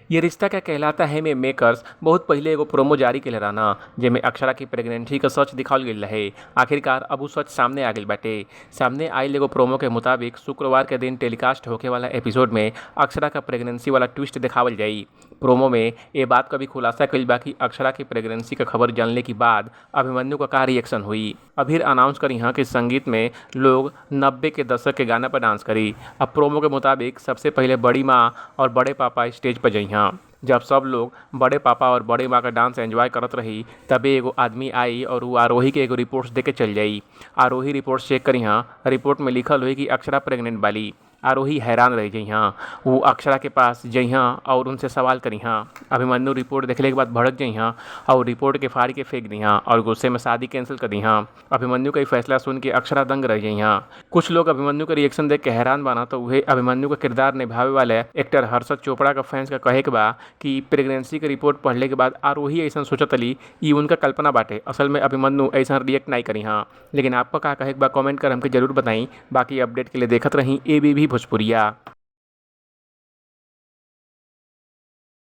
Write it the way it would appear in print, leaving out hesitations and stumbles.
ये रिश्ता क्या कहलाता है में मेकर्स बहुत पहिले एगो प्रोमो जारी केले रहन, जेमे अक्षरा की प्रेगनेंसी का सच दिखावल गईल रहे। आखिरकार अब उ सच सामने आ गईल बाटे। सामने आइल एगो प्रोमो के मुताबिक शुक्रवार के दिन टेलीकास्ट होखे वाला एपिसोड में अक्षरा का प्रेगनेंसी वाला ट्विस्ट दिखावल जाई। प्रोमो में ए बात का भी खुलासा कईल बा कि अक्षरा की प्रेगनेंसी का खबर जानले के बाद अभिमन्यु का रिएक्शन हुई। अभीर अनाउंस करी हां कि संगीत में लोग 90 के दशक के गाना पर डांस करी। अब प्रोमो के मुताबिक सबसे पहले बड़ी माँ और बड़े पापा स्टेज पर जइहा। जब सब लोग बड़े पापा और बड़े माँ का डांस एंजॉय करत रही, तबे एगो आदमी आई और उ आरोही के एगो रिपोर्ट्स देके चल जाई। आरोही रिपोर्ट चेक करी हां। रिपोर्ट में लिखल हुई कि अक्षरा प्रेग्नेंट बाली। आरोही हैरान रह जइहा। वो अक्षरा के पास जइहा और उनसे सवाल करिहा। अभिमन्यु रिपोर्ट देखले के बाद भड़क जइहा और रिपोर्ट के फाड़ के फेंक दिहा और गुस्से में शादी कैंसिल कर दिहा। अभिमन्यु का फैसला सुन के अक्षरा दंग रह जइहा। कुछ लोग अभिमन्यु के रिएक्शन देख के हैरान बाना, तो उहे अभिमन्यु का किरदार निभावे वाले एक्टर हर्षद चोपड़ा का फैंस का कहे के बा कि प्रेगनेंसी के रिपोर्ट पढ़ले के बाद आरोही ऐसा सोचतली, ई उनका कल्पना बाटे, असल में अभिमन्यु ऐसा रिएक्ट नहीं करी हाँ। लेकिन आपका का कहे के बा कमेंट कर हमके जरूर बताई। बाकी अपडेट के लिए देखत रही एबीवी भोजपुरिया।